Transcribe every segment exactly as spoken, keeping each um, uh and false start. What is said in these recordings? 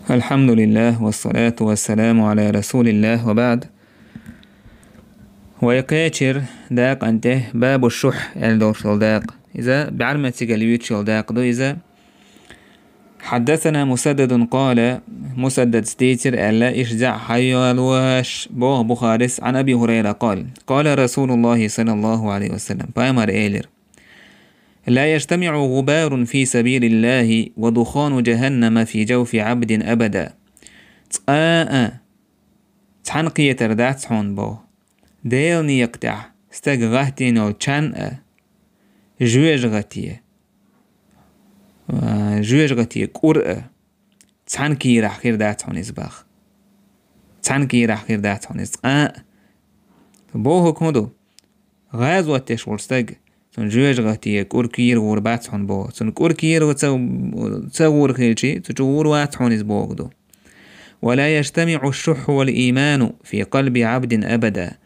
الحمد لله والصلاة والسلام على رسول الله وبعد. Вай кхечира дакъа тӀехь باب الشح аьлла долуш долу дакъа. Иза бӀаьрмецигал юьйцуш йолу дакъа ду иза. حدثنا مسدد قال, Мусаддада дийцира аьлла, иштта зӀе хьайолош боху Бухарис, عن أبي هريرة قال: قال رسول الله صلى الله عليه وسلم, пайхамар элира: لا يجتمع غبار في سبيل الله ودخان جهنم في جوف عبد أبدا. Цкъа а цхьаьнакхетар дац хьуна боху, Делан некъа тӀехь стаг гӀаттийна йолу чан а, жоьжахати, а, жоьжахати кӀур а цхьаьнакхерахь хир дац хьуна иза боху. Цхьаьнакхерахь хир дац хьуна иза цкъа а. Бохург хӀун ду? ГӀазот деш волу стаг, цунна жоьжахати, кӀур кийра гӀур бац хьуна боху. Цунна кӀур кийра ца, ца гӀур хилчи, цу чу гӀур вац хьуна иза бохург ду. ولا يجتمع الشح والإيمان في قلب عبد أبدا.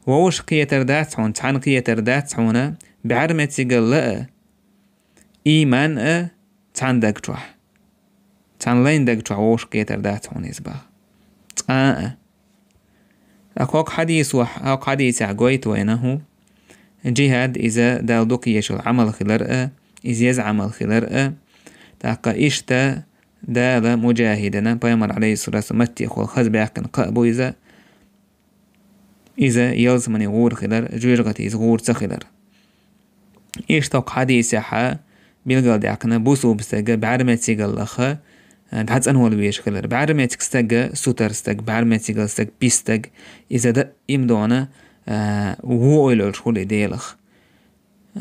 Вовшахкхетар дац хьуна, цхьаьнакхетар дац хьуна, бӀаьрмецигал а, ийман а цхьана даг чохь. Цхьана лайн даг чохь вовшахкхетар дац хьуна иза боху. Цкъа а. ТӀаккха хӀокху хьадисо, хӀокху хьадисехь гойту вайна хӀун? Джихад иза Дала дукха езаш йолу Ӏамал хилар а, иза еза Ӏамал хилар а. ТӀаккха иштта Дала муджахидана, пайхамар, алейхиссалату вассалам, маттехула хаза баьккхина кхаъ бу иза. Иза ялсамане гӀур хилар, жоьжахати иза гӀур ца хилар. Иштта хӀокху хьадисехьа билгалдаьккхина бусулба стага бӀаьрмецигал лаха, а, дӀацӀанвала везаш хилар. БӀаьрмециг стага сутара стаг, бӀаьрмецигал стаг пис стаг, иза даим дона, а, вон ойла йолуш хуьлу и Делах.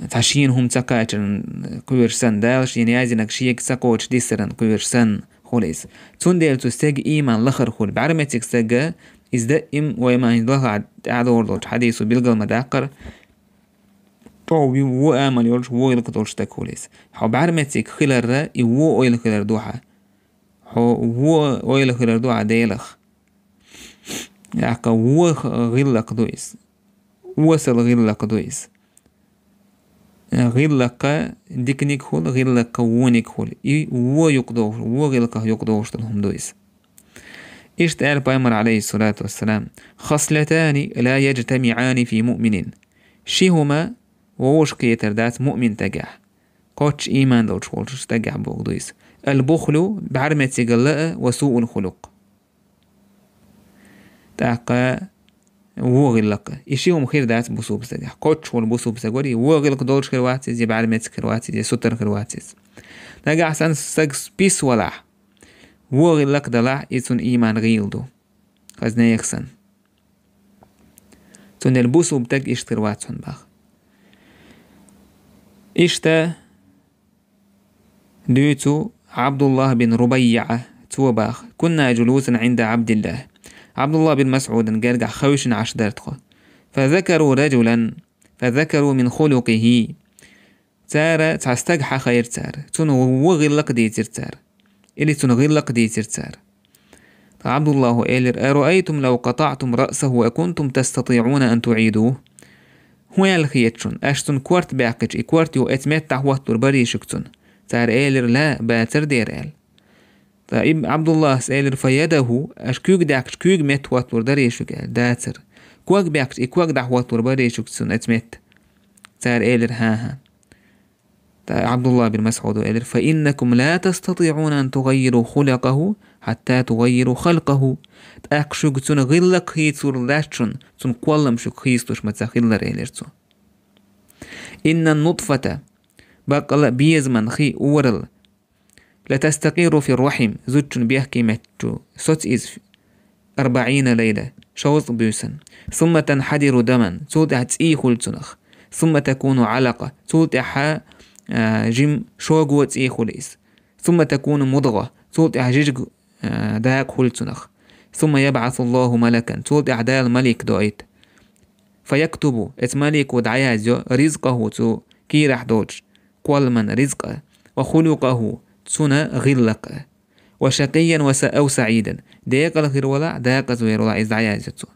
Цхьа шена хӀума ца кхачаран кхоьруш санна, Дала шена яздинарг шега ца кхочуш диссаран кхоьруш санна хуьлу иза. Цундела цу стеган ийман лахара хуьлу. БӀаьрмециг стага иза даим вай ма хӀинца лаха тӀаьхьадогӀур долчу хьадисо билгал ма даккхара, тӀо вон амал йолуш, вон гӀиллакх долуш стаг хуьлу иза. Хьо бӀаьрмециг хиларра, и вон ойла хилар ду хьан. Хьо вон ойла хилар ду хьан Делах. ТӀаккха вон гӀиллакх ду иза. Осал гӀиллакх ду иза. ГӀиллакха диканиг хуьлу, гӀиллакха вониг хуьлу. И вон юкъадогӀуш, вон гӀиллакхах юкъадогӀуш долу хӀума ду иза. Иштта аьлла пайхамар, алейхиссалату вассалам: خصلتان لا يجتمعان في مؤمن. Ши хӀума вовшахкхетар дац муъмин стагехь. Кхоччуш ийман долуш волчу стагехь бохург ду иза. البخل, бӀаьрмецигал а, وسوء الخلق. ТӀаккха вон гӀиллакх. И ши хӀума хир дац бусулба стагехь. Кхоччуш волу бусулба стаг вара, и вон гӀиллакх долуш хир вац иза, я бӀаьрмециг хир вац иза, я сутара хир вац иза. Нагахь санна стаг пис валахь, вон гӀиллакх далахь, и цуьнан ийман гӀийла ду. Хаза нехан санна. Цундела бусулба стаг иштта хир вац хьуна боху. Иштта дуьйцу Ӏабдуллах бин РубаййиӀа, цо боху: كنا جلوسا عند عبد الله. Ӏабдуллах бин МасӀудан гергахь хевшина Ӏаш дара тхо. فذكروا رجلا، فذكروا من خلقه. Цара цхьа стаг хьахийра цара. Цунна вон гӀиллакх дийцира цара. Или цунна гӀиллакх дийцира цара. Ткъа Ӏабдуллахо элира: أرأيتم لو قطعتم رأسه أكنتم تستطيعون أن تعيدوه؟ ХӀун аьлла хета шуна, аша цунна корта баьккхича, и корта юха оцу метта дӀахӀотталур барий шуьга цунна? Цара элира: لا, бацар дера, аьлла. Ткъа Ибн Ӏабдуллахас элира: فيده, аша куьг даьккхича, куьйга метта хӀотталур дарий шуьга, аьлла, дацар. Ког баьккхича, и ког дӀахӀотталур барий шуьга цунна оцу метта? Цара элира: хӀан-хӀа. Ткъа Ӏабдуллах бин МасӀуда элира: فإنكم لا تستطيعون أن تغيروا خلقه حتى تغيروا خلقه. ТӀаккха шуьга цуьнан гӀиллакх хийцалур дац шуна, цуьнан кхоллам шуьга хийцалуш ма ца хилар, элира цо. إن النطفة, баккъала а безаман хи, оралла, لتستقر في الرحم, зудчун бехке метта чу соцу иза, أربعين ليلة, шовзткъа буьйсанна. ثم تنحدر دما, цул тӀаьхьа цӀий хуьлу цунах. ثم تكون علقة, цул тӀаьхьа, а, жима шого цӀий хуьлу иза. ثم تكون مضغة, цул тӀаьхьа жижиг, а, дакъа хуьлу цунах. ثم يبعث الله ملكا, цул тӀаьхьа Дала малик доуьйту. فيكتب, оцу малико дӀаязйо, رزقه, цу кийрахь долчу кхолламан ризкъа, وخلقه, цуьнан гӀиллакха, وشقيا وس-, أو سعيدا, декъала хир валахь, декъаза вер валахь, иза дӀаязйо цо.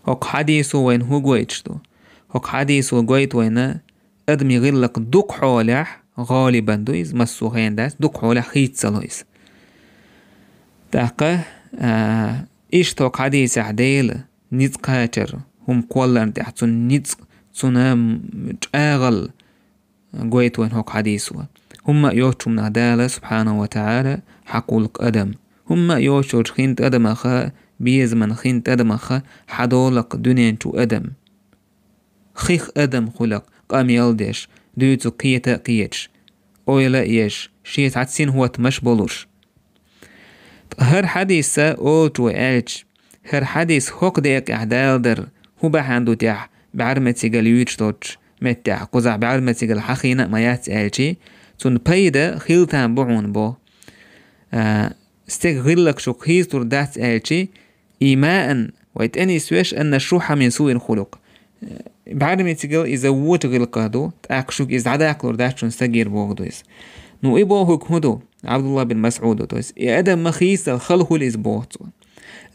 ХӀокху хьадисо вайна хӀун гойтуш ду? ХӀокху хьадисо гойту вайна, адамийн гӀиллакх дукха хьолехь, гӀалибан ду иза, массо а хенахь дац, дукха хьолехь хийцало иза. ТӀаккха, а, иштта хӀокху хьадисехь Дела ницкъ кхачар, хӀума кхолларна тӀехь цунна ницкъ, цунна чӀагӀал гойту вайна хӀокху хьадисо. ХӀумма а йоцучу хӀуманах Дала, субхьанаху ва таӀала, хьакхуллу адам. ХӀумма а йоцучу хин тӀадамаха, безаман хин тӀадамаха хьадолу дуьнен чу адам. Хих адам хуьлу, къамел деш, дуьйцург кхета а кхеташ, ойла а еш, шен цхьацца синхӀоттамаш болуш. Ткъа хӀара хьадиса олучо аьлча, хӀара хьадис хӀокху декъехь даладар хӀун бахьана ду техь, бӀаьрмецигал юьйцуш долчу меттехь кхузахь бӀаьрмецигал хьахийна а ма яц аьлчи, цунна пайда хила там бу хьуна бо. А, стеган гӀиллакх шух хийцалур дац аьлчи, имаан, вай тӀе нисвеш, анна шухьа мин суин хулукъ. БӀаьрмецигал иза вочу гӀиллакхах ду, тӀаккха шуьга иза дӀадаккхалур дац шуна стагера бохург ду иза. Ну, и бохург хӀун ду? Абдулла бин Масъуд ду, то есть, и адам ма хийцал хала хуьлу иза боху цо.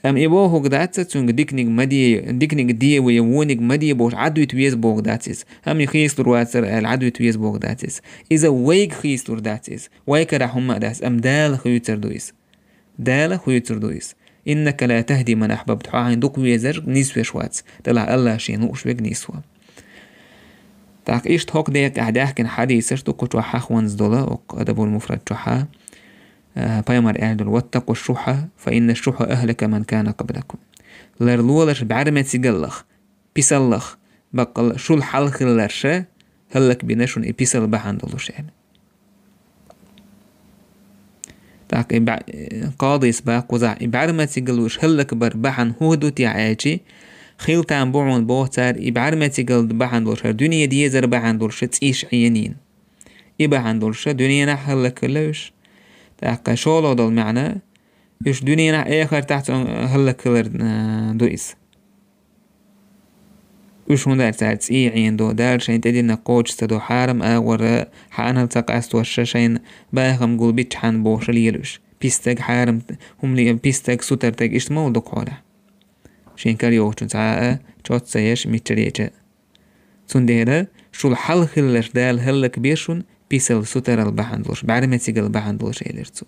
Амма и бохург дац, цуьнга диканиг ма де, диканиг де ву я вониг ма де бохуш, Ӏадвита веза бохург дац иза. Амма и хийцалур вацара аьлла, Ӏадвита веза бохург дац иза. Иза вайга хийцалур дац иза. Вай карахь хӀумма а дац, амма Дала хуьйцур ду иза. Дала хуьйцур ду иза. «Иннака ла тахди ман ахбабт», хьо хьайна дукха везарг нисвеш вац, делахь Аллах шена лууш верг нисво. ТӀаккха иштта хӀокху декъехь даьхкина хьадисаш ду кху чохь хьахванза долу, окху Адабул Муфрад чохьа, а, пайхамар аьлла долу: «Ваттакъу шуха, фа инна шуха ахлака ман кана къаблакум». Ларлолаш бӀаьрмецигал, писаллах, баккъал шул хьалхалларша хӀаллакбина шуна и писал бахьана долуш аьлла. ТӀаккха и бӀа-, Къадис баккхузахь, и бӀаьрмецигал уьш хӀаллакбар бахьана хӀун ду техь аьлчи, хила там бу хьуна боху цара, и бӀаьрмецигал бахьана долуш, хӀара дуьне дезар бахьана долуш цӀийш Ӏенийна. И бахьана долуш дуьненахь хӀаллакхилла уьш. ТӀаккха шолгӀа долу маьӀна, уьш дуьненахь эхартахь цунна хӀаллакхилар, а, ду иза. Уьш хӀунда аьлча цара цӀий Ӏийна ду, Дала шайн тӀединарг кхочуш ца до, хьарам агӀора, хьанал ца къастош, шайна бахам гулбиччахьана бохуш лела уьш. Пистаг хьарам, хӀума ле-, пистаг, сутартаг, иштта ма ву дукха хьолахь. Шен кара йохучун цхьа а чот ца еш, мичча леча. Цундела шул хьалхаллаш Дала хӀаллакбе шуна писал, сутарал бахьана долуш, бӀаьрмецигал бахьана долуш, элира цо.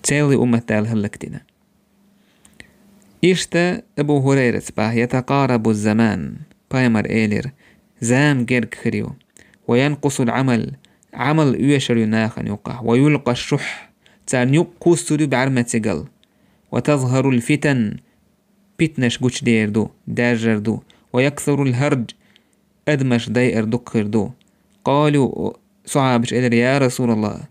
Целый уммат Дала хӀаллакдина. Иштта Абу Хурайрас баха: «Ятакъарабу заман», пайхамар элира, зама герга хир ю. «Ва янкъусул Ӏамал», Ӏамал оьшур ю нахана юкъахь. «Ва юлкъа шух», царна юкъ кхуссур ю бӀаьрмецигал. «Ва тазхарул фитан», питнаш гучудер ду, даьржар ду. «Ва яксурул хӀардж», адамаш дайар дукха хир ду. Къалу, сахьабаш элира: «Я Расулаллах,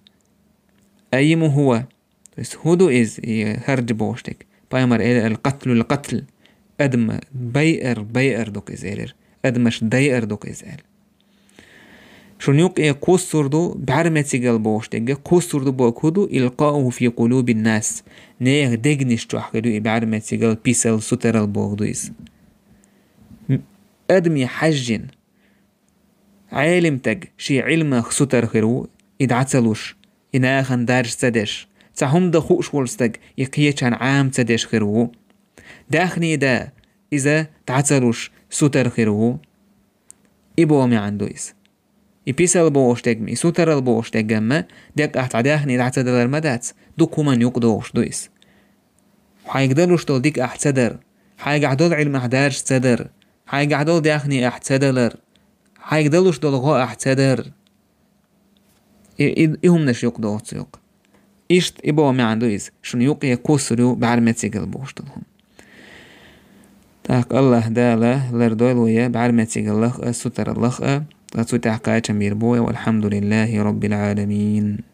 аййиму хӀува?» То есть, хӀун ду иза, и хӀардж бохуш дерг? Пайхамар элира: «Ал-къатлу, ал-къатл». Адам байар, байар ду-кх иза, элира. Адамаш дайар ду-кх иза, аьлла. Шуна юкъе кхуссур ду бӀаьрмецигал бохуш дерг, кхуссур ду бохург хӀун ду? «Илкъауху фи къулубин нас». Нехан дегнаш чохь хир ю и бӀаьрмецигал, писал, сутарал бохург ду иза. М-, адаме хьаьжжина, Ӏелимтаг шен Ӏилмах сутара хир ву, и дӀа ца луш, и нахана дарж ца деш, цхьа хӀума дан хууш волу стаг и кхечарна Ӏама ца деш хир ву. Даьхни да иза дӀа ца луш сутара хир ву. И боху маьӀна ду иза. И писал бохуш дерг-м, и сутарал бохуш дерг-м декъахь цхьа даьхни дӀа ца далар ма дац, дукха хӀуманна юкъадогӀуш ду иза. Хьайга далуш долу дика ахь ца дар, хьайгахь долу Ӏилмах дарж ца дар, хьайгахь долу даьхни ахь ца далар, хьайга далуш долу гӀо ахь ца дар. И, и, и хӀуманаш юкъадогӀу цу юкъа. Иштта и боху маьӀна ду иза, шуна юкъе кхуссур ю бӀаьрмецигал бохуш долу хӀума. ТӀаккха Аллах Дала лардойла вай бӀаьрмецигал лаха а, сутара лаха а, ткъа цу тӀехь кхачам бийр бу вай, валхьамдулиллахи роббил Ӏаламин.